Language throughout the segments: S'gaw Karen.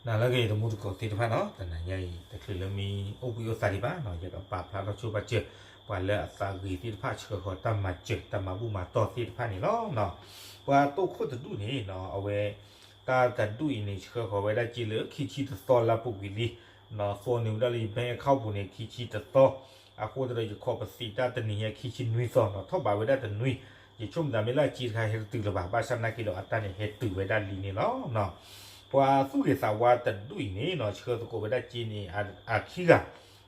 နၤလၢအဂ့ၤ တံၤသကိးသ့ၣ်တဖၣ်နီၤ, တနၤညါအံၤ တချုးလၢမ့ၢ်အိၣ်ဘှံးအိၣ်သါဒံးဘၣ်နီၤ, ယကပာ်ဖျါထီၣ်ဆိပာ်စၢၤ ပှၤလၢအသးဂ့ၤသ့ၣ်တဖၣ် ဆှၢဃီၤတၢ်မၤစၢၤ တၢ်မၤဘူၣ်မၤတီၢ်သ့ၣ်တဖၣ်န့ၣ်လီၤ. ပှၤတိခိၣ်တဒူၣ်န့ၣ်နီၤ, အဝဲ တၢ်တဒူၣ်အံၤန့ၣ် ဆှၢဃီၤဝဲဒၣ်စ့လၢခံဆံတသီလါပူၤကွံာ်လံ, သီန့ၣ်ဝဲဒၣ်လၢယ bank account ပူၤန့ၣ် ခံဆံတသီ, အဃိသတးဒီးယခီၣ်ပသံးတၢ်တနံၤညါ ခံဆံနွံသီနီၤ, ထီၣ်ဘးဝဲဒၣ်တနွံ, ယဆိကမိၣ်သးမ့ၢ်လၢအစ့တခါဟဲတတုၤလၢၤဘၣ်, ဘၣ်ဆၣ်နာ်က့ဒီးအတၢ်န့ၣ်ဟဲတုၤဝဲဒၣ်လံန့ၣ်လီၤ. ပှၤသူၣ်ဂ့ၤသးဝါတဒူၣ်အံၤန့ၣ်နီၤ, ဆှၢသကိးဝဲဒၣ်စ့န့ၣ် အခံဂၤ,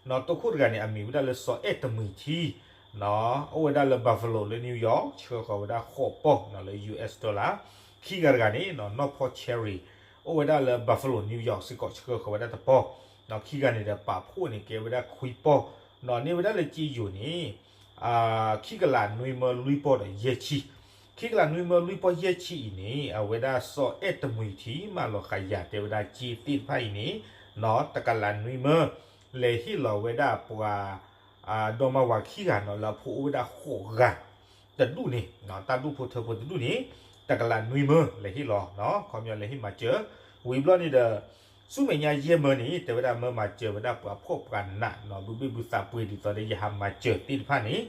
နီၤ တိခိၣ်တဂၤန့ၣ် အမံၤဝဲဒၣ်လၢစီၤအဲၣ်တမှံၤထံ, နီၤ အိၣ်ဝဲဒၣ်လၢ Buffalo လၢ New York, ဆှၢဃီၤဝဲဒၣ်ဃိးပီၢ်နီၤ လၢ U S dollar, ခံဂၤတဂၤန့ၣ်နီၤ နီၢ်ဖီဆဲရံၤ, အိၣ်ဝဲဒၣ်လၢ Buffalo New York စ့ၢ်ကီး ဆှၢဃီၤဝဲဒၣ်တပီၢ်, နီၤ ခံဂၤန့ၣ်ဒီးပာ်ဖှိၣ်န့ၣ် ကဲဝဲဒၣ်ခွံပီၢ်, နီၤ န့ၢ်ဝဲဒၣ်လၢစ့ယိၤန့ၣ် ခံကလးနွံမၢလွံၢ်ပီၢ်ဒီးယဲၢ်ဆံ, ခံကလးနွံမၢလွံၢ်ပီၢ်ယဲၢ်ဆံအံၤန့ၣ် အဝဲဒၣ်စီၤအဲၣ်တမှံၤထံ မၢလီၤဃာ်ယၤတဲဝဲဒၣ်စ့သ့ၣ်တဖၣ်အံၤန့ၣ် နီၤ တကလးနွံမၢ လဲၤဟ့ၣ်လီၤဝဲဒၣ်ပှၤ ဒီမါဝၤခံဂၤနီၤ လၢအဖိအိၣ်ဝဲဒၣ်ဃိးဂၤ တဒူၣ်န့ၣ် တၢ်ဒူၣ်ဖိထၢဖိတဒူၣ်န့ၣ် တကလးနွံမၢ လဲၤဟ့ၣ်လီၤ, ခီပညီလဲၤဟ့ၣ်မၤစၢၤ, ဝံၤဘျီန့ၣ်ဒီး ဆူမဲာ်ညါယဲၢ်မၢန့ၣ် တဲဝဲဒၣ်မၢမၤစၢၤဝဲဒၣ်ပှၤဖှီၣ်ပှၤနးနီၤ ဘုဘ့ၣ်ဘုသးပှ့ၤဒ်သိးဒီးယဟးမၤစၢၤသ့ၣ်တဖၣ်န့ၣ်,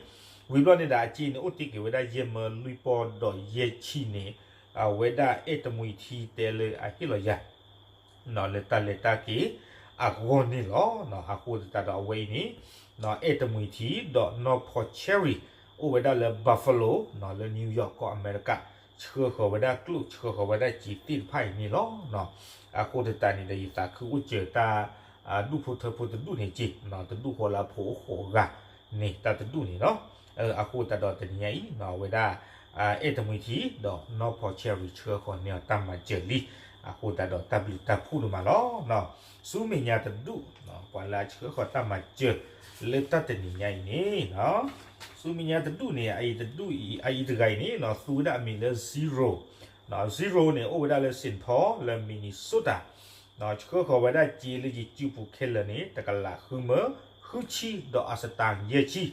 ဝံၤဘျီန့ၣ်ဒီးအစ့န့ၣ် အိၣ်တ့ၢ်က့ၤဝဲဒၣ်ယဲၢ်မၢလွံၢ်ပီၢ်ဒီးယဲၢ်ဆံန့ၣ်, အဝဲဒၣ်အဲၣ်တမှံၤထံတဲလၢအဟ့ၣ်လီၤယၤ လၢတၢ်လဲၤတၢ်က့ၤအဂီၢ်န့ၣ်လီၤ. အဃိသတးဒီးအဝဲအံၤန့ၣ် အဲၣ်တမှံၤထံ ဒီးနီၢ်ဖီဆဲရံၤ အိၣ်ဝဲဒၣ်လၢ Buffalo လၢ New York ကီၢ်အမဲရကၤ ဆှၢဃီၤဝဲဒၣ်ကျိၣ် ဆှၢဃီၤဝဲဒၣ်စ့သ့ၣ်တဖၣ်အံၤန့ၣ်လီၤ. အဃိသတးန့ၣ်ဒီး ယသးခုအိၣ်စၢၤတၢ် ဒူၣ်ဖိထၢဖိတဒူၣ်န့ၣ်က့ၤ တဒူၣ်ဃီလၢအဖိအိၣ်ဃိးဂၤန့ၣ် တၢ်တဒူၣ်န့ၣ်လီၤ. အဃိသတးဒီးတနံၤညါအံၤ အဝဲဒၣ် အဲၣ်တမှံၤထံ ဒီးနီၢ်ဖီဆဲရံၤ ဆှၢဃီၤန့ၢ်အီၤတၢ်မၤစၢၤလံ. အဃိသတးဒီးတၢ်ဘျုးတၢ်ဖှိၣ်ဒိၣ်မးလီၤ. ဆူမဲာ်ညါတဒူၣ် ပှၤလၢအဆှၢဃီၤတၢ်မၤစၢၤ လၢတၢ်တနံၤညါအံၤန့ၣ် ဆူမဲာ်ညါတဒူၣ်န့ၣ် အအံၤတဒူၣ်အံၤ အအံၤတဂၤအံၤန့ၣ် သူဝဲဒၣ်အမံၤလၢ Zero, Zero န့ၣ် အိၣ်ဝဲဒၣ်လၢ Saint Paul လၢ Minnesota, ဆှၢဃီၤဝဲဒၣ်စ့လၢယစုပူၤခဲလၢာ်န့ၣ် တကလးဃုမၢ ဃုဆံဒီးအစတၢ်ယဲၢ်ဆံ,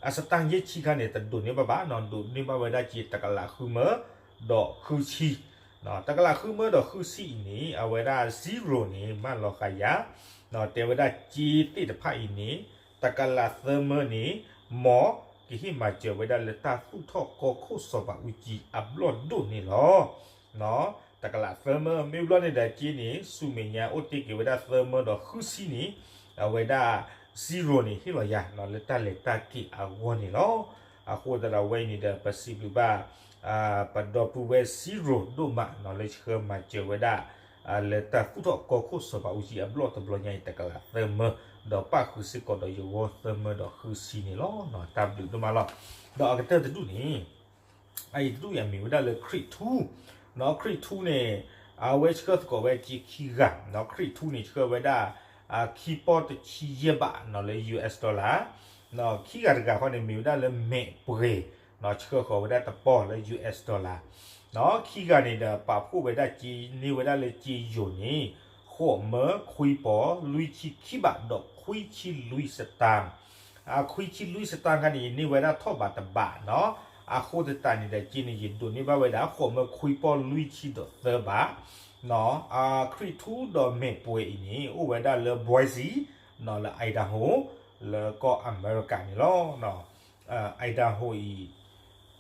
အစတၢ်ယဲၢ်ဆံခါန့ၣ် တဒိးန့ၢ်ဘၣ်ဘၣ်နီၤ ဒိးန့ၢ်ဘၣ်ဝဲဒၣ်စ့တကလးဃုမၢ ဒီးဃုဆံ, တကလးဃုမၢဒီးဃုဆံအံၤန့ၣ် အဝဲဒၣ် Zero န့ၣ် မၢလီၤဃာ်ယၤ တဲဝဲဒၣ်စ့သ့ၣ်တဖၣ်အံၤန့ၣ် တကလးသၢမၢန့ၣ် မ်ကဟ့ၣ်မၤစၢၤဝဲဒၣ်လၢတၢ်သူၣ်ထီၣ်ကီၢ်ခိၣ်စီၤပၤအူကၠံအဘျီၣ်ဒိၣ်န့ၣ်လီၤ. တကလးသၢမၢ မ့ၢ်ဘျီန့ၣ်ဒီးစ့န့ၣ် ဆူမဲာ်ညါအိၣ်တ့ၢ်က့ၤဝဲဒၣ်သၢမၢဒီးဃုဆံန့ၣ် အဝဲဒၣ် Zero န့ၣ် ဟ့ၣ်လီၤယၤ လၢတၢ်လဲၤတၢ်က့ၤအဂီၢ်န့ၣ်လီၤ. အဃိသတးဒီးအဝဲအံၤန့ၣ်ဒီး ပစံးဘျုးဘၣ် ပဒီပုၢ်ဝဲၢ် Zero ဒိၣ်မးနီၤ လၢဆှၢမၤစၢၤဝဲဒၣ် လၢတၢ်သူၣ်ထီၣ်ကီၢ်ခိၣ်စီၤပၤအူကၠံအဘျီၣ်တဘျီညါအံၤ တကလးသၢမၢ ဒီးပၣ်ဃုာ်စ့ၢ်ကီးဒီးယဂီၢ်သၢမၢဒီးဃုဆံန့ၣ်လီၤ. တၢ်ဘျုးဒိၣ်မးလီၤ. ဒီးအကတၢၢ်တဒူၣ်န့ၣ် အအံၤတဒူၣ်အံၤအမံၤဝဲဒၣ်လၢ ခရံာ်ထူ, နီၤ ခရံာ်ထူန့ၣ် အဝဲဆှၢသကိးဝဲစ့ခံဂၤ, နီၤ ခရံာ်ထူန့ၣ် ဆှၢဝဲဒၣ် ခံပီၢ်တဆံယဲၢ်ဘးနီၤ လၢ U S dollar, နီၤ ခံဂၤတဂၤဃီန့ၣ် မ့ၢ်ဝဲဒၣ်လၢမဲာ်ပှဲၤ, နီၤ ဆှၢဃီၤဝဲဒၣ်တပီၢ်လၢ U S dollar, နီၤ ခံဂၤန့ၣ်ဒီး ပာ်ဖှိၣ်ဝဲဒၣ်စ့န့ၢ်ဝဲဒၣ်လၢစ့ယိၤန့ၣ် ဃိးမၢခွံပီၢ်လွံၢ်ဆံခံဘးဒီးခွံဆံလွံၢ်စတၢ် အခွံဆံလွံၢ်စတၢ်ခါန့ၣ် ယန့ၢ်ဝဲဒၣ်ထီၣ်ဘးတဘးနီၤ, အဃိသတးန့ၣ်ဒီးစ့န့ၣ် ယဒိးန့ၢ်ဘၣ်ဝဲဒၣ် ဃိးမၢခွံပီၢ်လွံၢ်ဆံဒီးသၢဘး, နီၤ ခရံာ်ထူဒီးမဲာ်ပှဲၤအံၤန့ၣ် အိၣ်ဝဲဒၣ်လၢ Boise, နီၤ လၢ Idaho, လၢကီၢ်အမဲရကၤန့ၣ်လီၤ. Idaho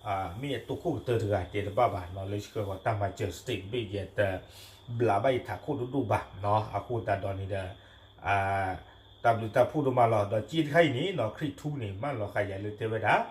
အံၤ မ့ၢ်အတိခိၣ်ကတၢၢ်တဂၤတဲတဘၣ်ဘၣ်နီၤ လၢဆှၢဃီၤတၢ်မၤစၢၤ state တဘ့ၣ် ယတဘျးဘၣ်ယထးခိၣ်ဒိၣ်ဒိၣ်ဘၣ်, အဃိသတးဒီးန့ၣ်ဒီး တၢ်ဘျုးတၢ်ဖှိၣ်ဒိၣ်မးလီၤ. ဒီးစ့တခါအံၤန့ၣ်နီၤ ခရံာ်ထူန့ၣ် မၢလီၤဃာ်ယၤလၢတဲဝဲဒၣ်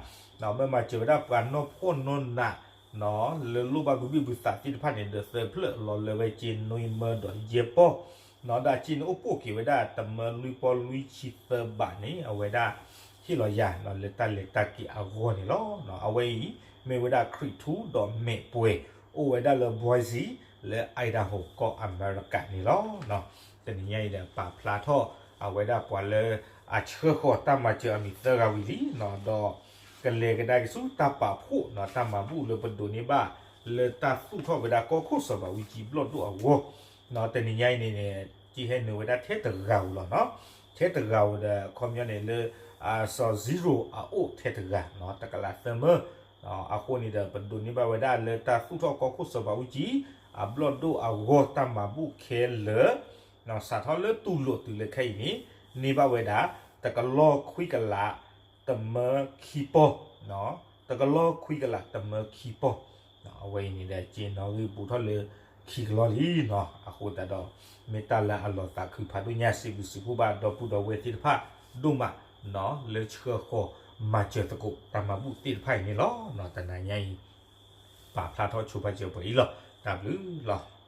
မၢမၤစၢၤဝဲဒၣ်ပှၤနီၢ်ဖှီၣ်နီၢ်နး လၢလိၣ်ဘၣ်ဘုဘ့ၣ်ဘုသးသ့ၣ်တဖၣ်န့ၣ် ဒီးသၢဖျၢၣ်လီၤလၢဝဲစ့နွံမၢဒီးယဲၢ်ပီၢ်, နီၤ ဒီးအစ့န့ၣ်အိၣ်ပိာ်က့ၤဝဲဒၣ်တမၢလွံၢ်ပီၢ်လွံၢ်ဆံသၢဘးန့ၣ် အဝဲဒၣ် ဟ့ၣ်လီၤယၤ လၢတၢ်လဲၤတၢ်က့ၤအဂီၢ်န့ၣ်လီၤ. အဝဲအံၤ မ့ၢ်ဝဲဒၣ်ခရံာ်ထူဒီးမဲာ်ပှဲၤ အိၣ်ဝဲဒၣ်လၢ Boise လၢ Idaho ကီၢ်အမဲရကၤန့ၣ်လီၤ. တနံၤညါအံၤဒီးပာ်ဖျါထီၣ် အဝဲဒၣ်ပှၤလၢအဆှၢဃီၤတၢ်မၤစၢၤအမံၤသၢဂၤဝံၤလံ, ဒီးကလဲၤကဒါက့ၤဆူတၢ်ပာ်ဖှိၣ် တၢ်မၤဘူၣ်လၢပဒိးန့ၢ်ဘၣ် လၢတၢ်သူၣ်ထီၣ်ဝဲဒၣ်ကီၢ်ခိၣ်စီၤပၤအူကၠံဘျီၣ်ဒိၣ်အဂီၢ်, တနံၤညါအံၤန့ၣ်န့ၣ် စ့ဟဲနုာ်ဝဲဒၣ်ထဲတဂၤဧိၤလီၤနီၤ, ထဲတဂၤဧိၤဒီး ခီပညီန့ၣ်လၢ စီၤ Zero အအိၣ်ထဲတဂၤ တကလးသၢမၢ, အဃိန့ၣ်ဒီး ပဒိးန့ၢ်ဘၣ်ဝဲဒၣ်လၢတၢ်သူၣ်ထီၣ်ကီၢ်ခိၣ်စီၤပၤအူကၠံ အဘျီၣ်ဒိၣ်အဂီၢ်တၢ်မၤဘူၣ်ခဲလၢာ် စးထီၣ်လၢတူၢ်လိာ်တုၤလၢခဲအံၤန့ၣ် န့ၢ်ဘၣ်ဝဲဒၣ် တကလီၢ်ခွံကလး တမၢခံပီၢ်, တကလီၢ်ခွံကလး တမၢခံပီၢ်. အဝဲအံၤန့ၣ်ဒီး က့ၤနီၣ်ဂံၢ်ဘူးထီၣ်လၢခံကလီၢ်လံနီၤ. အဃိသတးဒီး မ့ၢ်တၢ်လၢအလီၤသးခုဖးဒိၣ်ညါ စံးဘျုးစံးဖှိၣ်ဘၣ်ဒီပုၢ်ဒီဝဲၢ်သ့ၣ်တဖၣ်ဒိၣ်မး လၢဆှၢဃီၤမၤစၢၤသကိး တၢ်မၤဘူၣ်သ့ၣ်တဖၣ်အံၤန့ၣ်လီၤ. တနၤညါအံၤ ပာ်ဖျါထီၣ်ဆိဖးစၢၤပှဲၤအံၤလီၤ. တၢ်ဘျုးလီၤ.